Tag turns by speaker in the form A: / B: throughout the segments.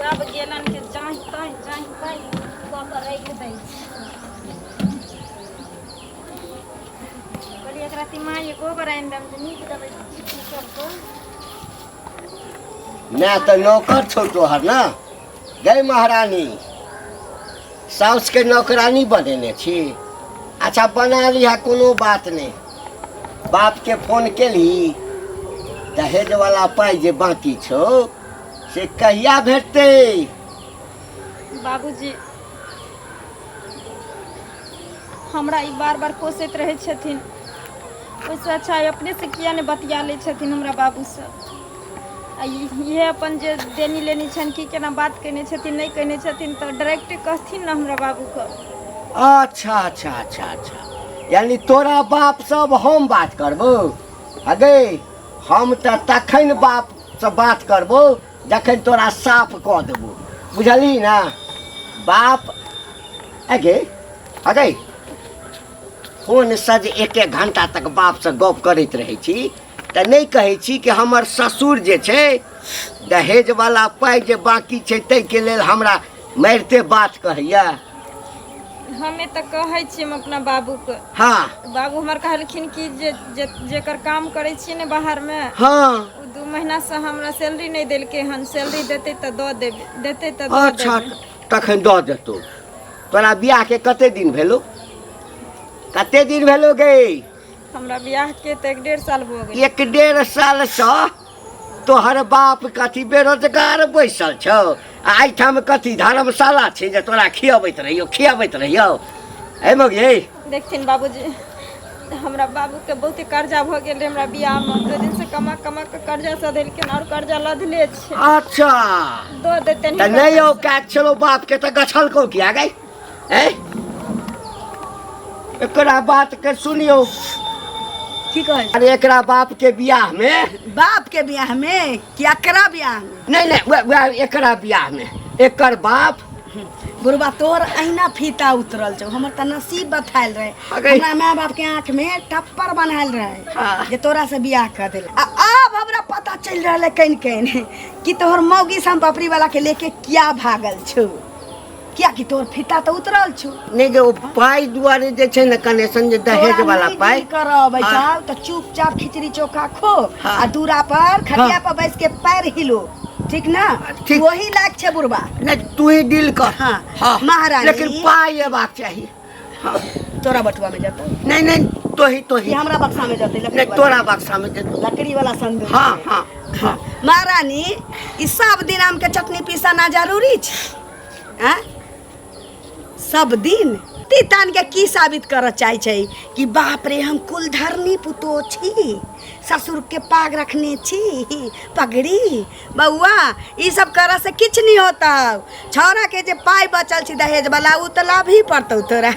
A: सब गेलन के जाहि ताहि जाहि ताहि कऽ कऽ राखि दै छै। कहलियै एकरा तिमाही गोबर आनि देब तऽ नीक देबै सबके।
B: ना तऽ नौकर छौ तोहर ना गै महारानी, साउसके नौकरानी बनेने छी। अच्छा बना लिहा, कोनो बात नहि। बापके फोन केलही? दहेजवला पाइ जे बाँकी छौ से कहिया भेटतै?
A: बाबूजी हमरा ई बार बार कोसैत रहै छथिन, ओहिसँ अच्छा अपनेसँ किया नहि बतिया लै छथिन हमरा बाबूसँ। आ इहे अपन जे देनी लेनी छनि, की केना बात केने छथिन नहि केने छथिन, तऽ डायरेक्टे कहथिन ने हमरा बाबूके।
B: अच्छा अच्छा अच्छा अच्छा, यानी तोरा बाप सब हम बात करबो? अगे हम तऽ तखन बापसँ बात करबो जखन तोरा साफ कऽ देबो, बुझलही ने? बाप अगे अगे फोनसँ जे एक एक घंटा तक बापसँ गप करैत रहै छी तऽ नहि कहै छी कि हमर ससुर जे छै दहेजवला पाइ जे बाँकी छै ताहिके लेल हमरा मारिते बात कहैया?
A: हमे तऽ कहै छियै हम अपना बाबूके।
B: हाँ।
A: बाबू हमर कहलखिन कि जे जे जेकर काम करै छियै ने बाहरमे,
B: हाँ,
A: ओ 2 महीनासँ हमरा सैलरी नहि देलकै हन, सैलरी देतै तऽ दऽ देबै, देतै तऽ दऽ
B: अच्छा
A: देबै।
B: तखन दऽ देतौ। तोरा बियाहके कते दिन भेलौ? कते दिन भेलौ गे?
A: हमरा बियाहके तऽ 1.5 साल भऽ गेल।
B: 1.5 सालसँ तोहर बाप कथी बेरोजगार बैसल छौ आ एहिठाम कथी धर्मशाला छै जे तोरा खियबैत रहियौ खियबैत रहियौ? हे मौगी,
A: देखथिन बाबूजी, हमरा बाबूके बहुते कर्जा भऽ गेल रहै हमरा बियाहमे, ओहि दिनसँ कमा कमा कऽ कर्जा सधेलखिन आओर कर्जा लधले छै।
B: अच्छा,
A: दऽ देतनि।
B: तऽ नहि औकात छलौ बापके तऽ गछलकौ किया गै? ऐ एकरा बात के सुनियौ।
C: की कहै?
B: अरे एकरा बाप के बियाह में।
C: बाप के बियाह में कि एकरा बियाह में?
B: नहीं नहीं, वह वह एकरा बियाह में एकर बाप।
C: बुढ़बा तोर अहिना फीता उतरल छौ, हमर तऽ नसीब बथायल रहे।
B: अगे।
C: हमरा माय बाप के आँख में टप्पर बनायल रहे
B: हाँ।
C: जे तोरा से बियाह कर देल। आ आब हमरा पता चलि रहल है कनि कनि कि तोहर मौगी से हम बपरी वाला के लेके किया भागल छौ, किया कि तोहर फीता तऽ उतरल छौ।
B: नहीं गे, ओ पाइ दुआरे जे छै ने कनेक्शन जे दहेज
C: तोरा
B: वाला
C: नहि
B: पाइ
C: डील करब।
B: हाँ।
C: छौ तऽ चुपचाप खिचड़ी चोखा खो
B: हाँ।
C: आ दूरा पर खटिया
B: हाँ।
C: पर बैस के पैर हिलो, ठीक ना?
B: ठीक।
C: वही लायक छै बुढ़बा।
B: नहीं तू ही डील कर।
C: हाँ।
B: हाँ।
C: महारानी।
B: लेकिन पाइ एबाक चाही। हाँ।
C: तोरा बटुआ में जतौ?
B: नहीं नहीं, तो ही तो
C: कि
B: ही
C: हमरा बक्सा में जतै? लकड़ी
B: नहीं,
C: वाला।
B: तोरा बक्सा में जतौ।
C: लकड़ी वाला संदूक।
B: हाँ हाँ हाँ।
C: महारानी, ई सब दिन आम के चटनी पीसाना जरूरी छै? आँय, सब दिन तीतान के की साबित करऽ चाहै छै कि बाप रे हम कुलधरनी पुतोह छी, ससुर के पाग रखने छी पगड़ी? बौआ, ई सब करऽ से किछु नहीं होता। छौड़ा के जे पाइ बचल छै दहेज वाला ओ तऽ लाभ ही पड़तौ, तोरा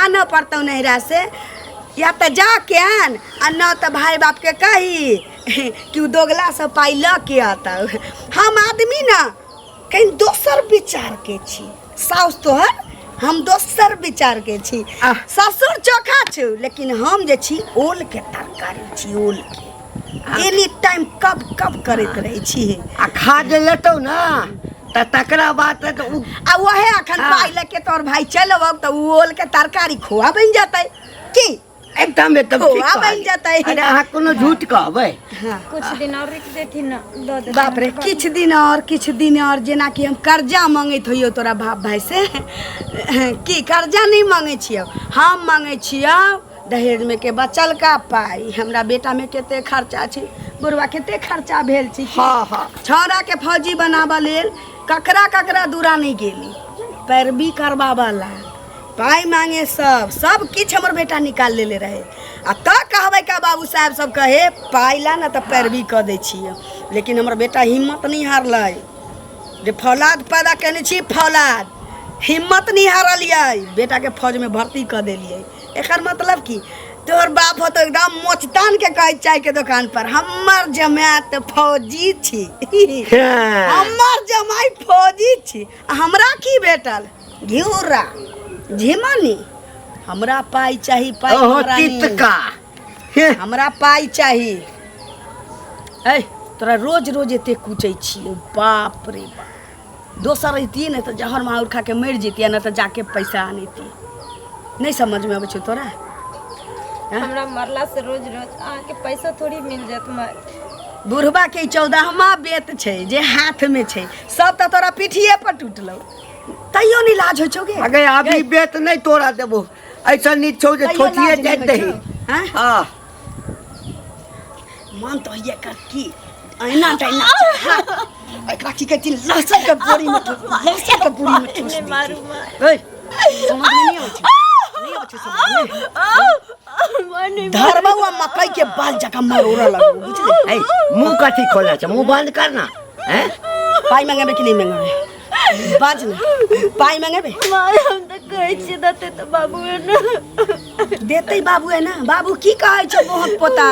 C: आनऽ पड़तौ नैहरा से। या तऽ जा के आन आ न तऽ भाय बाप के कही कि ओ दोगला से पाइ लऽ के अतौ। हम आदमी न कहीं दोसर विचार के छी, साउस तोहर हम दोसर विचार के छी।
B: आह।
C: ससुर चोखा छौ, लेकिन हम जे छी ओल के तरकारी छी, ओल के एनी टाइम कब कब करैत रहै छी।
B: आ खा जे लेतौ ना तऽ तकरा बाद तऽ उ
C: आ वहे अखन
B: हाँ।
C: पाइ लऽ के तोहर भाई चलि अबौ तऽ उ ओल के तरकारी खोआ बनि जेतै की?
B: एकदम एकदम ठीक
C: खोआ बनि
B: कहलियै।
C: जेतै।
B: अरे अहाँ कोनो झूठ कहबै?
C: हाँ।
A: कुछ दिन और रुकि देथिन ने, दऽ देथिन।
C: बाप रे, किछु दिन और, किछु दिन और, जेनाकि हम कर्जा मांगैत होइयौ तोरा बाप भाई से। की कर्जा नहीं मांगै छियौ हम, मांगै छियौ दहेज में के बचलका पाइ। हमरा बेटा में कते खर्चा छै बुढ़वा, कते खर्चा भेल छै।
B: हाँ हाँ।
C: छौड़ा के फौजी बनाबऽ लेल ककरा ककरा दूरा नहीं गेली, पैरवी करबाबऽ ला, पाइ मांगे, सब सब किछु हमर बेटा निकाल लेले रहे। आ तऽ कहबै का बाबू साहेब सब कहे पाइ ला ने तऽ पैरवी कऽ दै छियै, लेकिन हमर बेटा हिम्मत नहि हारलै जे फौलाद पैदा केने छी, फौलाद हिम्मत नहि हारलियै, बेटाके फौजमे भर्ती कऽ देलियै। एकर मतलब की तोहर बाप होतो एकदम मोचतान के कहै चाय के दुकान पर हमर जमाय तऽ फौजी छी, हमर जमाइ फौजी छी। आ हमरा की भेटल? घिउरा झिमनी। हमरा पाइ चाही, पाइ।
B: ओहो
C: महारानी।
B: तितका हे।
C: हमरा पाइ चाही। ऐ तोरा रोज रोज एते कुचै छियौ, बाप रे बाप। दोसर रहितियै ने तऽ जहर माहुर खा के मरि जैतियै, नहि तऽ जाके पैसा आनैतियै। नहि समझमे अबै छौ तोरा?
A: आँय? हमरा मरला से रोज रोज अहाँके पैसा थोड़ी मिल जायत माय।
C: बुढ़बा के 14वां बेत छै जे हाथ में छै, सब तऽ तोरा पीठिए पर टूटलौ, तैयो नहीं लाज होइ छौ गे?
B: अगे अभी बेत नहीं तोरा देबो, ऐसा नीक छौ जे
C: तैयो
B: ठोठिए
C: लाज नहि
B: जाइत
C: होइ
B: दही।
C: छौ, आँय?
B: हाँ।
C: मन तऽ होइए कर की ऐना तैना चढ़ा एकरा की कहै छी, लहसुन के बोरी में ठोस, लहसुन के बोरी में ठोस
A: नहि
C: दै
A: मारू
C: छी।
A: माय।
C: ऐ, समझ में नहीं आबै छै, नहीं आबै छै समझ में। धरबौ आ मकई के बाल जकाँ मरोड़ऽ लगबौ, बुझली?
B: ऐ, मुंह कथी खोले छै? मुंह बंद कर ना। हैं?
C: पाइ मंगेबै कि नहि मंगेबै? बाज ने, पाइ मंगेबै?
A: माय, हम तऽ कहै छियै देतै तऽ बाबू ने।
C: देतै बाबू है ना? बाबू की कहै छौ मोहक पोता?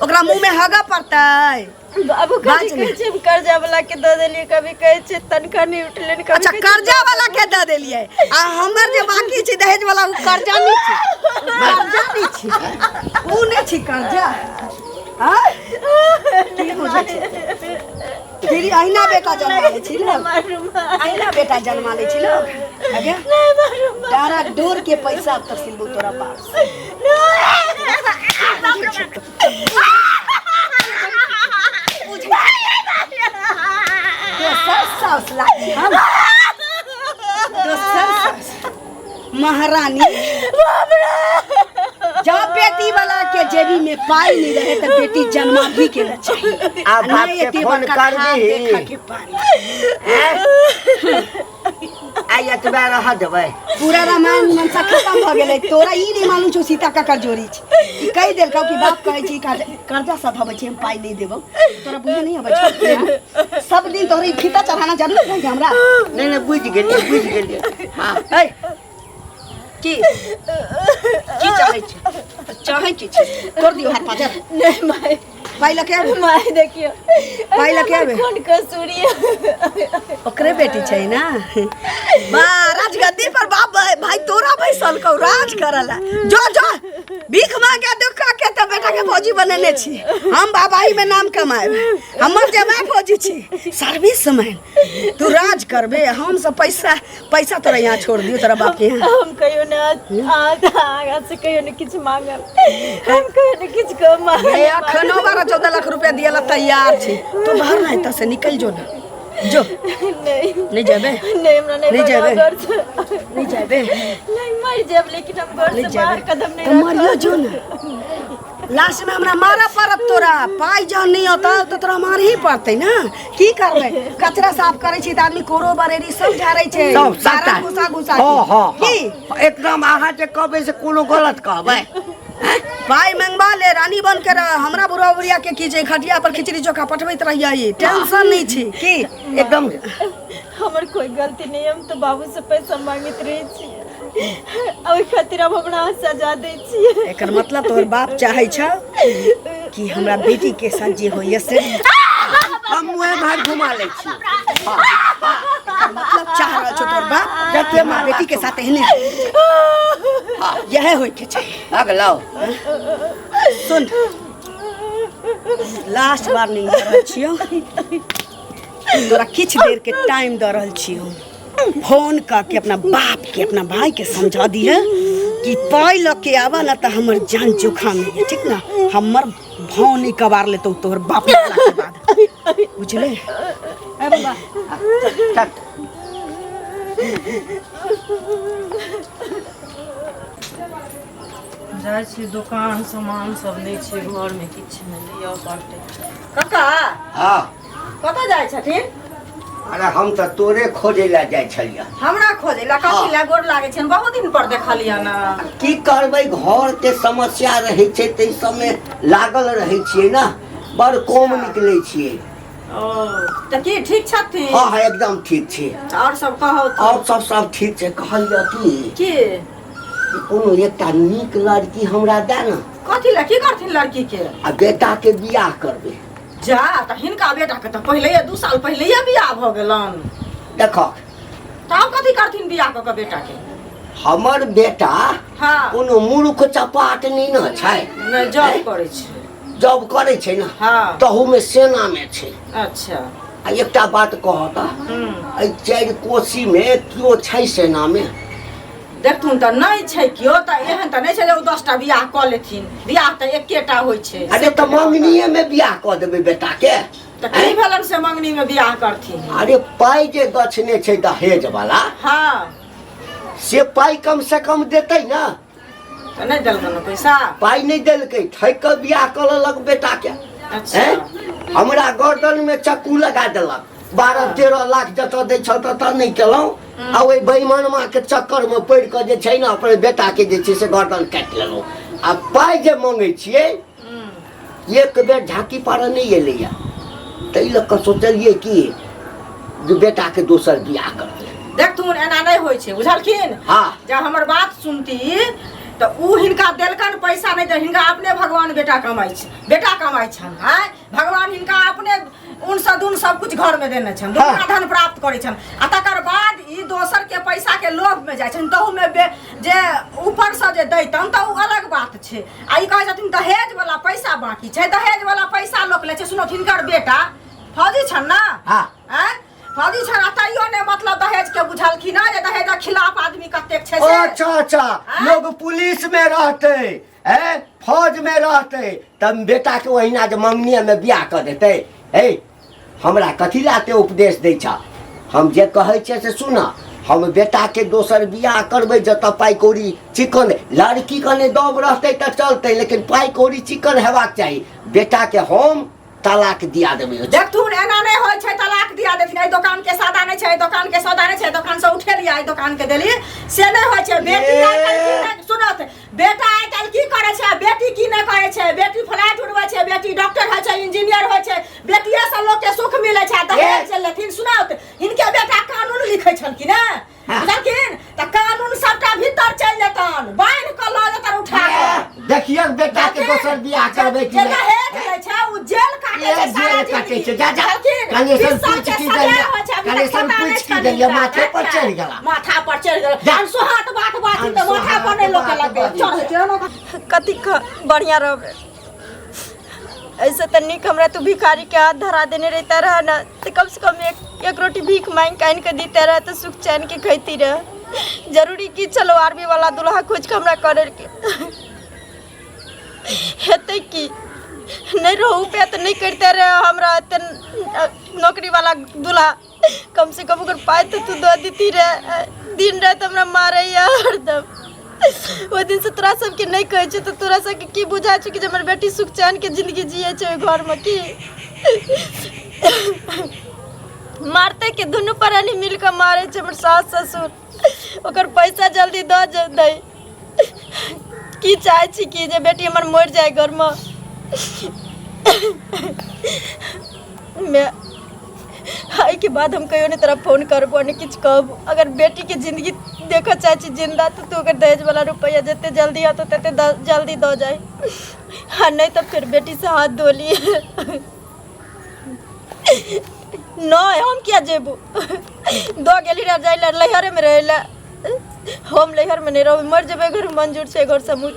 C: ओकरा मुंह में हगऽ पड़तै।
A: बाबू कभी
C: बाज ने।
A: कहै छै हम कर्जा वाला के दऽ देलियै, कभी कहै छै तनख्वाह नहि उठलै, कभी
C: अच्छा,
A: कहै छै
C: कर्जा वाला के दऽ देलियै आ हमर जे बाकी छै दहेज वाला ओ कर्जा नहि छै, कर्जा नहि छै, ओ नहि छै कर्जा। आँय? की बुझै छै? फिर अहिना बेटा जन्मा लै छी लोग,
A: मारू माय।
C: अहिना बेटा जन्मा लै छी लोग। अगे
A: नहि मारू माय।
C: डारा डोर के पैसा अब तक सिलबू तोरा बाप से। दोसर साउस लागी हम, दोसर साउस महारानी। जब बेटी वाला के जेबी में पाई नहीं रहे तो बेटी जन्मा भी के न चाहिए।
B: आ बाप
C: नहीं
B: के
C: एते
B: फोन
C: बड़का
B: कर
C: खाद
B: दीही।
C: देखा के पानी।
B: आइ एतबे रह देबै।
C: पूरा रामायण मनसा खत्म भऽ गेलै। तोरा ई नहि मालूम छौ सीता ककर जोड़ी छै। ई कहि देलकौ कि बाप कहै छै कर्जा सधाबै छै, हम पाइ नहि देबौ। तोरा बुझे नहि अबै छौ? सब दिन तोहर ई फीता चढ़ाना जरूरी रहै हमरा?
B: नहि नहि, बुझि गेलियै, बुझि गेलियै। हाँ।
C: है की की चाहै छै? चाहै की छै? तोड़ दियौ हाथ पाजर।
A: नहि माय।
C: पाइ लऽ के आबे।
A: माय देखियौ,
C: पाइ लऽ के आबे।
A: कोन कसूर यऽ?
C: ओकरे बेटी छै ना। बा राजगद्दी पर बाप भाई तोरा बैसल कौ राज करला। जो जो भीख मांगे दुख के तो बेटा के फौजी बनेने छी हम। बाबाही में नाम कमाएब, हमर जमाय फौजी छी, सर्विस मैन। तू राज करबे, हम सब पैसा पैसा तोरा यहाँ छोड़ दियो, तोरा बाप के यहाँ।
A: हम कहियो ने आगा से कहियो ने किछु मांगब, हम कहियो ने किछु कह मांगब।
C: ए, अखनो 12-14 लाख रुपया दियाला तैयार छी। तू बाहर ना एतऽ से निकल जो ना, जो।
A: नहीं।
C: नहीं जेबे?
A: नहीं, हमरा नहीं
C: नहीं जेबे?
A: भगाओ घर से।
C: नहीं जेबे?
A: नहीं, मर जाब, लेकिन हम घर
C: नहीं
A: से बाहर
C: जेबे
A: कदम नहीं
C: तऽ मरियो
A: रखब।
C: जो ना, लास्ट में हमरा मारऽ पड़त। तोरा पाइ जहन नहि औतौ तऽ तोरा मारही पड़तै ना। की करबै? कचरा साफ करै छी तऽ आदमी कोरो बरेरी सब झाड़ै छै,
B: सब सबटा।
C: बारह घुसा घुसा के।
B: हाँ हाँ।
C: की
B: हाँ, एकदम। अहाँ जे कहबै से कोनो गलत कहबै?
C: पाइ मंगवा ले, रानी बन के रह। हमरा बुढ़ा बुढ़िया के की छै? खटिया पर खिचड़ी चोखा पठबैत रहियै, टेंशन नहि छै की?
B: एकदम।
A: हमर कोई गलती नहीं, हम तो बाबू से पैसा मांगैत रहै छियै, ओहि खातिर अब हमरा अहाँ सजा दै छियै।
C: एकर मतलब तोहर बाप चाहै छौ कि हमरा बेटी के साथ जे होइए से
B: हम मुँहे भार घुमा लै छी।
C: मतलब चाह रहल छौ तोहर बाप
B: जते
C: हमरा
B: मार
C: बेटी के साथ एहने यह होय के चाही।
B: अगलो
C: सुन, लास्ट वार्निंग दऽ रहल छियौ तोरा, किछु देर के टाइम दऽ रहल छियौ। फोन कऽ के अपना बाप के, अपना भाई के समझा दिहे कि पाइ लऽ के आबऽ ना तऽ हमर जान जोखा में है, ठीक ना? हमर भाव नहीं कबार लेतौ तोहर बाप मरला के बाद, बुझले? ए बाबा।
B: चल।
D: जाइ छी दोकान, सामान सब नहि छै घरमे, किछु नहि लिअ पड़तै।
E: काका।
B: हाँ।
E: कतऽ जाइ छथिन?
B: अरे, हम तऽ तोरे खोजै लए जाइ छलियै।
E: हमरा खोजै लए? कथी लए? गोर लागै छनि, बहुत दिन पर देखलियै ने।
B: की करबै, घर के समस्या रहै छै, ताहि सबमे लागल रहै छियै ने, बड़ कम निकलै छियै।
E: ओ तऽ की ठीक छथिन?
B: हाँ हाँ, एकदम ठीक छै।
E: आओर सब कहू तऽ।
B: आओर सब सब ठीक छै। कहलियै की
E: की?
B: कि कोनो एकटा नीक लड़की हमरा दए ने।
E: कथी लए? की करथिन लड़की के?
B: आ बेटा के बियाह करबै।
E: जा तऽ हिनका बेटा के तऽ पहिलैये 2 साल पहिलैये बियाह भऽ गेलनि।
B: देखऽ।
E: तब कथी करथिन बियाह कऽ के बेटा के?
B: हमर बेटा
E: हाँ
B: कोनो मूर्ख चपाट नहि ने छै।
E: नहि, जॉब करै छै।
B: जॉब करै छै ने?
E: हाँ।
B: तहूमे सेनामे छै।
E: अच्छा।
B: आ आ एकटा बात कहऽ तऽ एहि चारि कोसीमे केओ छै सेनामे?
E: देखथुन तऽ नहि छै केओ, तऽ एहन तऽ नहि छै जे ओ 10टा बियाह कऽ लेथिन। बियाह तऽ एकेटा होइ छै।
B: अरे तऽ मंगनीएमे बियाह कऽ देबै बेटाके।
E: तऽ की भेलनि से मंगनीमे बियाह करथिन?
B: अरे पाइ जे गछने छै दहेज वाला,
E: हँ,
B: से पाइ कम से कम देतै ने।
E: तऽ नहि देलकनि पैसा?
B: पाइ नहि देलकै, ठकि कऽ बियाह कऽ लेलक बेटाके।
E: अच्छा।
B: हैं? हमरा गर्दनमे चक्कू लगा देलक। 12-13 लाख जतऽ दै छल ततऽ नहि केलहुँ, आ ओहि बेईमानमाके चक्करमे पड़ि कऽ जे छै ने अपन बेटाके जे छै से गर्दन काटि लेलहुँ। आ पाइ जे मङ्गै छियै, एक बेर झाँकी पारऽ नहि एलैए। ताहि लऽ कऽ सोचलियै कि जे बेटाके दोसर बियाह करबै।
E: देखथुन, एना नहि होइ छै, बुझलखिन?
B: हँ।
E: जब हमर बात सुनती तऽ उ हिनका देलकनि पैसा, नहि तऽ हिनका अपने भगवान बेटा कमाइ छै, बेटा कमाइ छनि। आँय, भगवान हिनका अपने ऊनसँ दून सब कुछ घरमे देने छनि, दुगुना धन प्राप्त करै छनि, आ तकर बाद ई दोसर के पैसा के लोभ में जाइ छनि। तहू में जे ऊपर से जे दैतन तऽ उ अलग बात छै। आ ई कहै छथिन दहेज वाला पैसा बाकी छै, दहेज वाला पैसा लोक लै छै। सुनो, हिनकर बेटा फौजी छनि ने?
B: हाँ।
E: आँय, फौजी छनि, आ तैयो ने मतलब दहेज के बुझलखिन हँ जे दहेजक खिलाफ आदमी कतेक छै से।
B: अच्छा अच्छा।
E: आँय?
B: लोग पुलिस में रहते, ए फौज में रहते, तब बेटा के ओहिना जे मंगनीय में बियाह कऽ देते। हे, हमरा कथी लाते उपदेश दै छ? हम जे कहै छियै से सुन। हम बेटाके दोसर बियाह करबै जतऽ पाइ कौड़ी चिकन, लड़की कने दब रहतै तऽ चलतै, लेकिन पाइ कौड़ी चिकन हेबाक चाही। बेटाके हम तलाक दिया देबै।
E: देखथुन, एना नहि होइ छै तलाक दिया देथिन। एहि दोकान के सौदा नहि छै, एहि दोकान के सौदा नहि छै, एहि दोकान से उठेलियै, एहि दोकान के देली, से नहि होइ छै। बेटी
B: ए।
E: आइ काल्हि की नहि सुनत, बेटा आइ काल्हि की करै छै आ बेटी की नहि करै छै। बेटी फ्लाइट उड़बै छै, बेटी डॉक्टर होइ छै, इंजीनियर होइ छै, बेटिए से लोक के सुख मिलै छै। आ दहेज जे लेथिन, सुनत, हिनके बेटा कानून लिखै छलखिन हेँ, बुझलखिन? तऽ कानून सबटा भीतर चलि जेतन, बान्हि कऽ लऽ जेतन उठा कऽ।
B: देखियौ बेटा के दोसर बियाह करबै कि
E: जे
B: नहि।
E: दहेज लै छै ओ जेल काटै
B: ए,
E: छै सारा
B: जेल काटै
E: जिंदगी।
B: छै। जा, जा।
E: बुझलखिन?
B: कलेशन
E: 20 साल
B: पूछि
E: के
B: की
E: सजा
B: देलियै?
E: होइ छै, अभी तक
B: कलेशन
E: पता नहि
B: पूछि की
E: छनि
B: देलियै?
E: हिनका।
B: माथे पर चढ़ि गेला।
E: माथा पर चढ़ि गेल।
B: जा।
E: अनसोहाँत बात बाजी तऽ माथा पर नहि लोकके
B: अनसोहाँत
E: लगै
B: बात
E: चढ़ै छै।
A: कथी बढ़िआँ रहबै? ऐसे तऽ नीक हमरा तू भिखारी के हाथ धरा देने रहता रह ना, तऽ कम से कम एक एक रोटी भीख मांगि के आनि के दीते रह तऽ सुख चैन के खैती रह। जरूरी की छलो आर्मी वाला दुल्हा खोज के हमरा करे के? हेतै की नहि रहू पे तऽ नहि करिते रहे हमरा एते नौकरी वाला दुल्हा। कम से कम ओकर पाइ तऽ तू दऽ देती रहे। दिन राति हमरा मारैया हरदम। ओहि दिनसँ तोरा सबके नहि कहै छियौ तऽ तोरा सबके की बुझाइ छौ कि जे हमर बेटी सुख चैनके जिन्दगी जियै छै ओहि घरमे? की मारतै के? दुनू प्राणी मिल कऽ मारै छै हमर सास ससुर। ओकर पैसा जल्दी दऽ दै। की चाहै छी कि जे बेटी हमर मरि जाय घरमे? मैं एहिके बाद हम कहियो नहि तोरा फोन करबो, नहि किछु कहबो। अगर बेटीके जिन्दगी देखऽ चाहै छी जिन्दा, तऽ तू ओकर दहेजवला रुपैआ जते जल्दी हेतौ तते जल्दी दऽ जाही, आ नहि तऽ फेर बेटीसँ हाथ धो लिए। नहि, हम किया जेबो? दऽ गेली रह जाइ लए लैहरेमे रहै लए। हम लैहरमे नहि रहबै, मरि जेबै घर मंजूर छै। घरसँ मुँह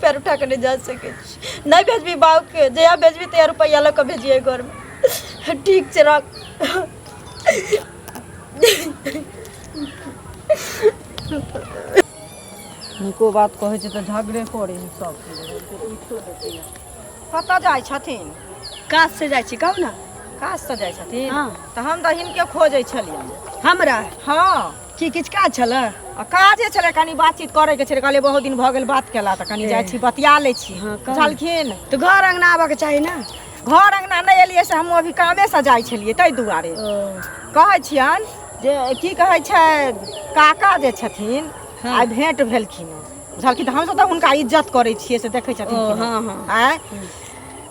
A: पैर उठा कऽ नहि जा सकै छी। नहि भेजबी बाबूके, जहिया भेजबी तहिया रुपैआ लऽ कऽ भेजिए घरमे। ठीक छै, रख।
E: नीको बात कहै छै तऽ झगड़े करै है सब। कतऽ जाइ छथिन?
C: काज से जाइ छी, कहू ने।
E: काज से जाइ छथिन?
C: हँ।
E: तऽ हम तऽ हिनके खोजै छलियनि।
C: हमरा?
E: हँ।
C: की किछु काज छलै?
E: आ काजे छलै, कनि बातचीत करैके छलै। कहलियै बहुत दिन भऽ गेल बात केला, तऽ कनि जाइ छी बतिया लै छी।
C: हँ, कहू।
E: बुझलखिन?
C: तऽ घर अङ्गना आबऽके चाही ने।
E: घर अङ्गना नहि एलियै से हमहूँ अभी कामेसँ जाइ छलियै, ताहि दुआरे कहै छियनि जे की कहै छै, काका जे छथिन आइ भेँट भेलखिन हँ, बुझलखिन? तऽ हमसभ तऽ हुनका इज्जत करै छियै, से देखै छथिन
C: ओ,
E: कि नहि?
C: हँ, हँ।
E: आँय,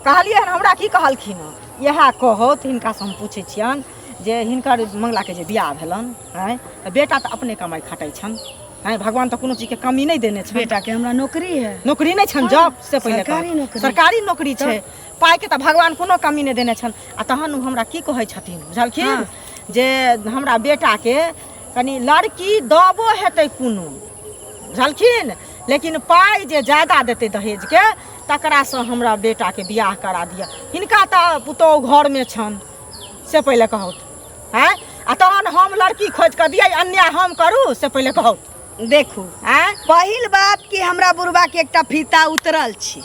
E: कहलियै हन, हमरा की कहलखिन हँ, इएह कहौत। हिनकासँ हम पूछै छियनि जे हिनकर मंगलाके जे बियाह भेलनि, आँय, तऽ बेटा तऽ अपने कमाइ खटै छनि, आँय, भगवान तऽ कोनो चीजके कमी नहि देने छनि।
C: बेटाके हमरा नौकरी है।
E: नौकरी नहि छनि जॉब से पहिले
C: सरकारी
E: कहब।
C: नौकरी।
E: सरकारी नौकरी छै, पाइके तऽ भगवान कोनो कमी नहि देने छनि। आ तहन ओ हमरा की कहै छथिन, बुझलखिन?
C: हँ।
E: जे हमरा बेटाके कनि लड़की दबो हेतै कोनो, बुझलखिन, लेकिन पाइ जे ज्यादा देतै दहेजके तकरासँ हमरा बेटाके बियाह करा दिअ। हिनका तऽ पुतोहु घरमे छनि, से पहिले कहू आँय आ तहन हम लड़की खोजि कऽ दियै अन्याय हम करू से पहिले कहू
C: देखू
E: आँय
C: पहिल बात कि हमरा बुढ़बा के एकटा फीता उतरल छी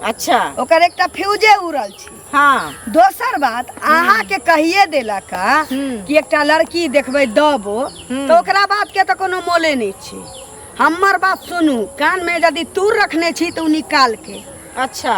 E: अच्छा
C: ओकर एकटा फ्यूजे उड़ल छी
E: हाँ
C: दोसर बात अहाँ के कहिए देलक हँ कि एकटा लड़की देखबै दबो तऽ ओकरा बात के तऽ कोनो मोले नहि छै हमर बात सुनू कान में यदि तूर रखने छी तऽ ओ निकाल के
E: अच्छा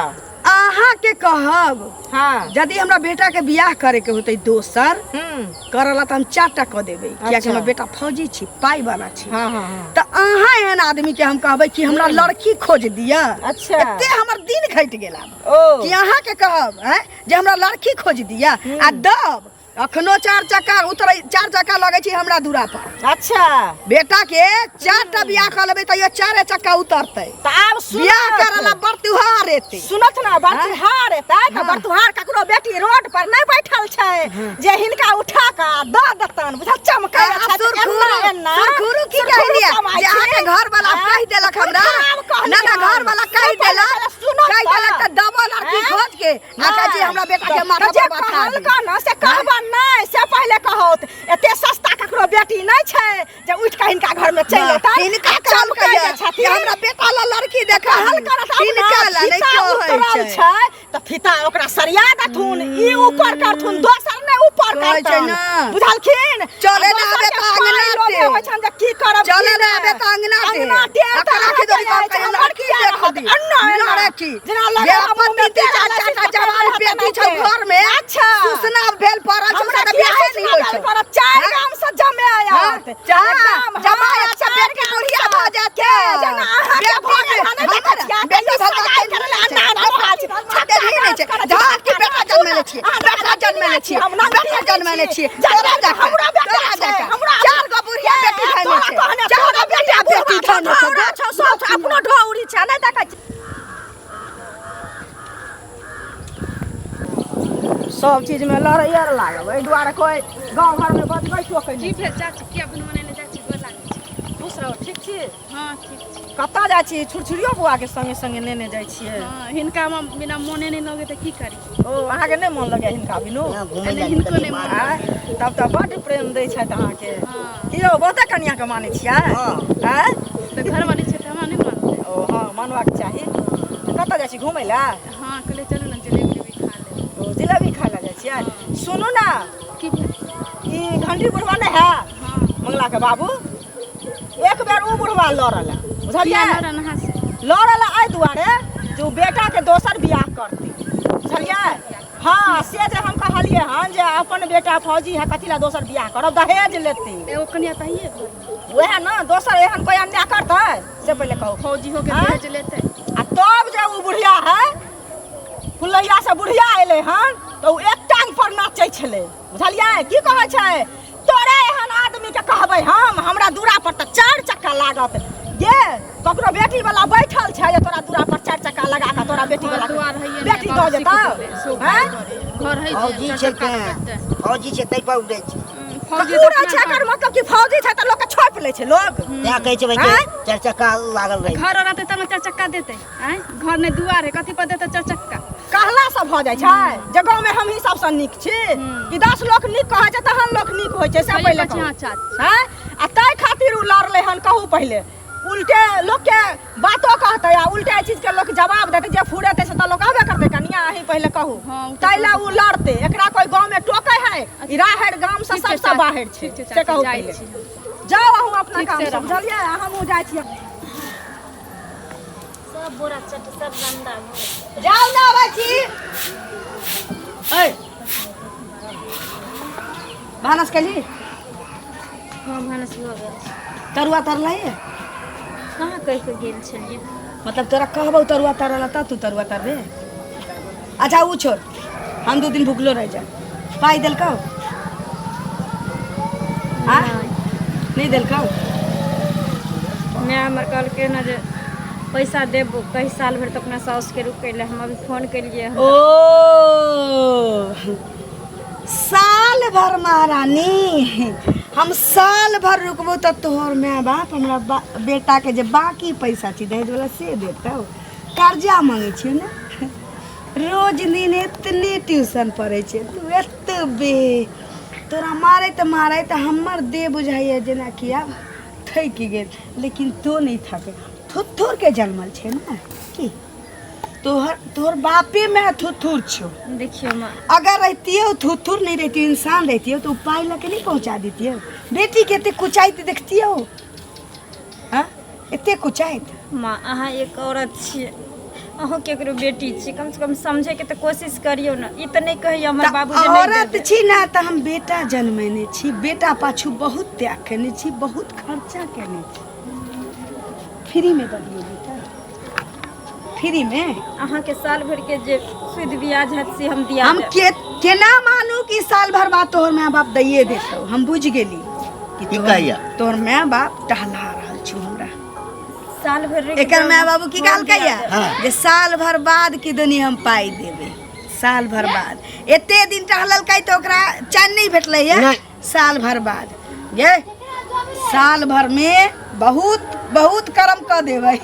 C: अहाँ के कहब
E: हाँ
C: यदि हमरा बेटा के बियाह करे के होतै दोसर
E: हम्म
C: करऽ ला तऽ हम 4 टा कऽ देबै कियाकि
E: अच्छा।
C: हमर बेटा फौजी छी पाइ वाला छी
E: हाँ हाँ हाँ
C: तऽ अहाँ एहन आदमी के हम कहबै कि हमरा लड़की खोज दिअ
E: अच्छा।
C: एते हमर दिन घटि गेल आब
E: ओ
C: कि अहाँ के कहब हैं जे हमरा लड़की खोज दिअ आ दब अखनो चार चक्का उतरै चार चक्का लगै छै हमरा दूरा पर
E: अच्छा
C: बेटा के चार टा बियाह कऽ लेबै तैयो चारे चक्का उतरतै
E: तऽ आब
C: बियाह
E: सुनत
C: करऽ ला बड़ त्योहार एतै
E: सुनत ना बरतुहार एतै तऽ बरतुहार ककरो बेटी रोड पर नहि बैठल छै जे हिनका उठा कऽ दऽ देतन बुझल चमकै
C: आब सुरखुरु सुरखुरु की कहलियै जे अहाँके घर वाला कहि देलक हमरा ना ना घर वाला कहि देलक कहि देलक तऽ दबो लड़की खोज के आ कहै छी हमरा बेटा के माथा
E: जे
C: पर बैठा दी।
E: कहलका ना से कहबा नहि से पहिले कहत एते सस्ता ककरो बेटी नहि छै जे उठि कऽ हिनका घर में चलि एतनि
C: हिनका
E: आ चमकै
C: कहलकै
E: जे छथिन
C: जे हमरा बेटा ला लड़की देखा
E: कहल करत आब ना,
C: हिनका ला नहि
E: फीता
C: कहै
E: उतरल
C: छै
E: छै तऽ फीता ओकरा सरिया देथुन ई ऊपर करथुन दोसर नहि ऊपर
C: कहै छै
E: करतन
C: ना।
E: बुझलखिन
C: चले
E: आ
C: ना
E: दोसर
C: आबे
E: के
C: तऽ अंगना
E: पाइ लोभे
C: टेढ़।
E: होइ छनि जे की करब
C: चले
E: की
C: ना आबे तऽ अंगना टेढ़।
E: अंगना टेढ़
C: अखन
E: तऽ
C: आँखि
E: अहाँके
C: दौड़ी
E: रहै
C: कऽ
E: छै, हमर
C: लड़की
E: किया
C: देखऽ
E: रहत?
C: दी।
E: अन्ना एना।
C: लड़की।
E: जेना
C: जे
E: लगे
C: अपन
E: हम
C: तीन तीन चार चार टा जवान बेटी छौ घर में
E: अच्छा।
C: सुसना भेल पड़ल छौ
E: हमरा
C: से तऽ
E: किया
C: बियाहे नहि होइ
E: सुनायल
C: छौ
E: पड़त? चारि
C: हैं?
E: गाम से जमे आयत।
C: चारि
E: गाम,
C: जमाय
E: हाँ,
C: आयत तऽ
E: चारि
C: बेटी
E: गाम
C: बुढ़िया
E: से।
C: भऽ जायत।
E: के जेना अहाँके
C: बेटी
E: भऽ गेल हन, नहि देखै
C: हमर
E: छियै?
C: बेटी
E: कहियो
C: भऽ जायत
E: सगाइ करय लए अन्ना नहि रहल छी।
C: देरी नहि छै धान के बेटा जन्मेले छियै बेटा जन्मेले छियै
E: हम नाम
C: बेटा जन्मेले छियै
E: तोरा
C: तोरा जकाँ
E: हमरा बेटा
C: तोरा
E: छै,
C: जकाँ
E: हमरा
C: चार गो बुढ़िया बेटी धैने
E: तोरा
C: छै
E: कहने
C: चार गो बुढ़िया बेटी धैने छै
E: हमरा छौ सब छौ, अपनो ढौरी छै नहि देखै छी सब चीजमे लड़ैए आर लागल एहि दुआरे कोइ गाँव घरमे बजबै टोकै
A: की भेल चाची किया बनवने चाची गोर लागै छी
E: खुश रहू ठीक छी
A: हँ ठीक छी
E: कतऽ जाइ छी छुरछुरियो बौआके संगे संगे नेने जाइ छियै
A: हँ हिनका मे बिना मोने नहि लगै तऽ की करी
E: ओ अहाँके नहि मोन लगैया हिनका बिनु
B: यहाँ घुमै
A: नहि,
B: लए
A: हिनको
B: कनि
A: नहि
B: बाहर।
E: आँय तब तऽ बड्ड प्रेम दै छथि अहाँके
A: हँ
E: की यौ बहुते कनियाके मानै छियै
B: हँ।
E: आँय
A: तऽ घरवाली छै तऽ हमरा नहि मानतै
E: ओ हँ मानबाक चाही कतऽ जाइ छी घुमै लए
A: हँ कहलियै चलू ने जलेबी उलेबी खा लेब
E: ओ जिलेबी खाय लए जाइ छियै सुनू ने
A: की भेल
E: ई घंटी बुढ़वा नहि है
A: हँ
E: मंगलाके बाबू एक बेर ओ बुढ़वा लड़ल है बुझलियै
A: किया लड़न अहाँ से
E: लड़ल है एहि दुआरे जे ओ बेटाके दोसर बियाह करतै बुझलियै हँ से जे हम कहलियै हन जे अपन बेटा फौजी है कथी लए दोसर बियाह करब दहेज लेतै
A: एगो कनिया तऽ हइए घरमे
E: वएह ने दोसर एहन कोइ अन्याय करतै से पहिले कहू
A: फौजी होके
E: आँय?
A: दहेज लेतै
E: आ तब जे ओ बुढ़िया है फुलैया से बुढ़िया एलै हन तऽ ओ एक टांग पर नाचै छलै बुझलियै की कहै छै तोरे एहन आदमीके कहबै हम हमरा दूरा पर तऽ चारि चक्का लागत गे ककरो बेटी वाला बैठल छै जे तोरा दूरा पर चारि चक्का लगा कऽ तोरा बेटी
A: घर
E: वाला
A: दुआर हइए नहि,
E: बेटी
A: बाबू
E: दऽ
A: सीख
E: जेतौ
A: देबै, सो
E: हैं?
A: घर हइ
B: फौजी
A: जे
B: छै
A: चारि चक्का
B: तें
A: लगतै।
B: फौजी छै ताहि पर उड़ै छै
A: फौजी
E: तऽ उड़ै छै एकर मतलब कि फौजी छै तऽ लोकके छोपि लै छै लोक
B: तें कहै छै भाई
E: आँय?
B: चारि चक्का लागल रहै
A: घर रहतै तब ने चारि चक्का देतै आँय घर नहि दुआर है कथी पर देतै चारि चक्का
E: कहला से भऽ जाइ छै जे गाँवमे हमही सबसँ नीक छी कि 10 लोक नीक कहै छै तहन लोक नीक होइ छै से
A: सही
E: पहिले
A: कहै छी
E: कहू
A: अहाँ चाची
E: आँय? आ ताहि खातिर ओ लड़लै हन कहू पहिले उल्टे लोकके बातो कहतै आ उल्टे चीजके लोक जवाब देतै जे फुरेतै से तऽ लोक कहबे करतै कनिया अहीं पहिले कहू
A: हँ, उ तऽ
E: ताहि लए ओ लड़तै एकरा कोइ गाँवमे टोकै है ई राहरि गामसँ
A: ठीक छै
E: सबसँ
A: चाची,
E: बाहर छै
A: ठीक छै
E: से
A: चाची
E: कहू
A: जाइ
E: पहिले
A: छी हम।
E: जाउ अहूँ अपना
A: ठीक से
E: कामसँ
A: रहू।
E: बुझलियै आ हमहूँ जाइ छियै
A: सब बोरा चट सब गंदा भऽ गेल।
C: जाउ ने अबै छी ऐ भानस केली
A: हँ भानस भऽ गेल छै।
C: तरुआ तरलही
A: कहाँ कहि कऽ गेल छलियै
C: मतलब तोरा कहबौ तरुआ तरल तऽ तू तरुआ तरबे अच्छा उ छोड़ हम 2 दिन भुखलो रह जाए पाइ देलकौ आ नहीं देलकौ
A: माय हमर कहलकै ने जे पैसा देबो कही साल भरि तऽ अपना साउसके रुकै लए हम अभी फोन केलियै हन
C: ओ साल भर महारानी हम साल भर रुकबो तऽ तोहर माय बाप हमरा बेटाके जे बाकी पैसा छै दहेज वाला से देतौ कर्जा मांगै छियै ने रोज दिन एतने ट्यूशन पढ़ै छै तू एतबे तोरा मारैत मारैत हमर देह बुझाइए जेनाकि आब थकि गेल लेकिन तो नहि थकै थुथुरके जनमल छै ने की तोहर तोहर बापे माय थुथुर छौ
A: देखियौ माँ
C: अगर रहितियो थुथुर नहीं रहितियो इंसान रहितियो तो पाई लऽ के नहीं पहुंचा देतियो बेटी के एते कुचाइत देखतियो हाँ एते कुचाइत
A: माँ अहाँ एक औरत छियै अहूँ केकरो बेटी छी कम से कम समझैके तऽ कोशिश करियौ ने ई तऽ नहि कहियौ हमर
C: तऽ
A: बाबू जे नहि
C: औरत
A: देबै।
C: छी ने तऽ हम बेटा जन्मेने छी बेटा पाछू बहुत त्याग केने छी बहुत खर्चा केने छी फ्रीमे दऽ दियौ बेटा फ्रीमे
A: अहाँके साल भरि के जे सुद ब्याज हैत से हम दिया
C: हम
A: देब।
C: के केना मानू कि साल भर बाद तोहर माय बाप दैये देतौ हम बुझि गेली कि
B: की
C: तोहर-
B: कहैया?
C: तोहर माय बाप टहला रहल छौ हमरा
A: साल भरि रुकि
C: एकर
A: जाउ
C: माय
A: ने,
C: बाबू की
A: हम
C: कहलकै
A: दिया
C: या
A: देब।
B: हाँ।
C: जे साल भर बाद की दुनी हम पाइ देबै साल भर बाद एते दिन टहललकै तऽ ओकरा चैन नहि भेटलै या
B: नहि।
C: साल भर बाद गे साल भर में बहुत बहुत कर्म कऽ देबै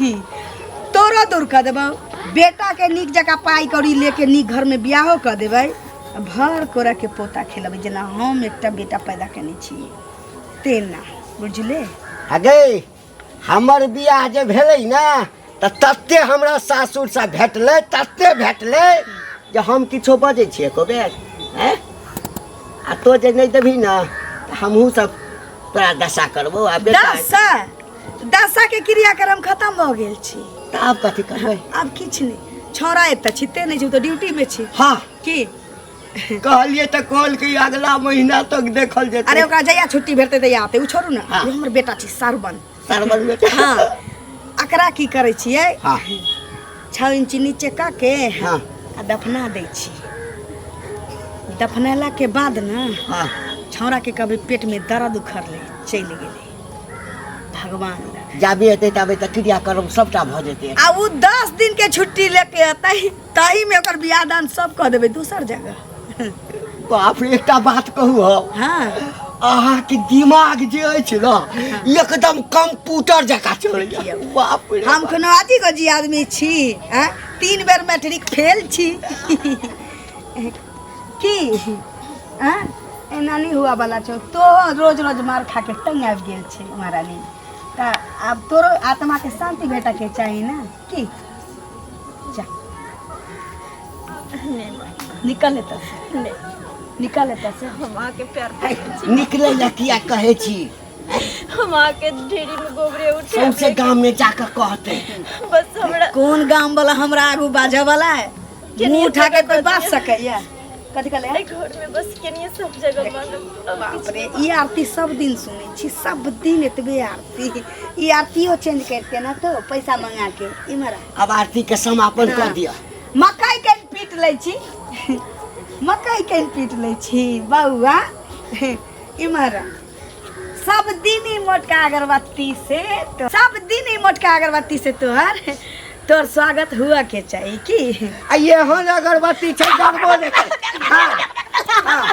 C: तोरो दूर कऽ देबौ बेटाके नीक जकाँ पाइ कौड़ी लेके नीक घरमे बियाहो कऽ देबै आ भर कोरा के पोता खेलेबै जेना हम एकटा बेटा पैदा केने छी तेना बुझले
B: अगे हमर बियाह जे भेलै ने तऽ तते हमरा सासुरसँ भेटलै तते भेटलै जे हम किछो बजै छियै एको बेर आँय आ तो जे नहि देबही ने तऽ हमहूँ सब तोरा दशा करबो आ बेटा
C: दशा दशा के क्रियाक्रम खत्म भऽ गेल छी
B: तऽ आब कथी करबै
C: आब किछु नहि छौड़ा एतऽ छिते नहि छै ओ तऽ ड्यूटीमे छै
B: हँ
C: की
B: कहलियै तऽ कहलकै अगला महीना तक देखल जेतै
C: अरे ओकरा जहिया छुट्टी भेटतै तहिया आते ओ छोड़ू ने
B: हाँ।
C: ओ हमर बेटा छै सरवन
B: सरवन बेटा
C: हाँ एकरा की करै छियै
B: हाँ
C: 6 इंच नीचे कऽ के
B: हाँ।
C: आ दफना दै छी दफनेला के बाद ने
B: हाँ
C: छौड़ा के कभी पेट में दर्द उखड़लै चलि गेलै भगवान लग
B: जाबे हेतै ताबे तऽ क्रियाक्रम सबटा भऽ जेतै
C: आ ओ 10 दिन के छुट्टी लेके अतै ताही में ओकर बियाह दान सब कऽ देबै दोसर जगह
B: बाप रे एकटा बात कहू हम
C: हाँ
B: अहाँके दिमाग जे अछि ने एकदम कंप्यूटर जकाँ चलैया बाप रे
C: हम कोनो अथी को जी आदमी छी आँय? 3 बेर मैट्रिक फेल छी की आँय? एना नहीं हुआ वाला छौ तो रोज रोज मार खा के तंग आबि गेल छै महारानी तऽ आब तोरो आत्मा के शांति भेटऽ के चाही ने की जा
A: नहीं माँ
C: निकल एतऽ से
A: नहीं
C: निकल एतऽ से
A: हम अहाँके प्यार करै छी
B: निकलै लए किया कहै छी
A: हम अहाँके ढेरी में गोबरे उठे
B: सौंसे गाम में जाकऽ कहतै
A: बस हमरा
C: कोन गाम वाला हमरा आगू बाजऽ वाला है
A: केनिये
C: मुँह उठा के
A: जगह
C: कोई
A: दऽ
C: बाज
A: दिअ।
C: सकैया कथी कहले
A: एहि घर में बस केनिये सब जगह मांगब अब
C: बाप
A: किछु
C: रे
A: नहि
C: ई आरती सब दिन सुनै छी सब दिन एतबे आरती ई आरतियो चेंज करते ना तो पैसा मंगा के इमहर आ।
B: अब आरती के समापन कऽ दिअ
C: मकई के पीट लै छी मकई के पीट लै छी बौआ इमहर आ। सब दिन ई मोटका अगरबत्ती से तो सब दिन ई मोटका अगरबत्ती से तोहर तोहर स्वागत हुआ के चाही की
B: आ एहन अगरबत्ती छै जरबो नहि करै। हाँ, हाँ।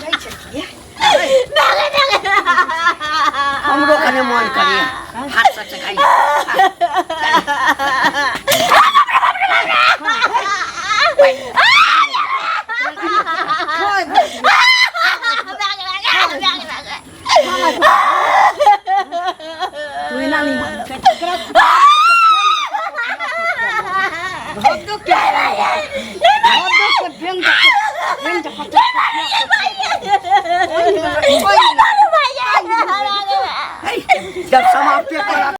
C: जाइ छै
B: हमरो कने मन करिए हाथ से चकाइए
C: तू एना नहीं मान
B: जब समाप्त करा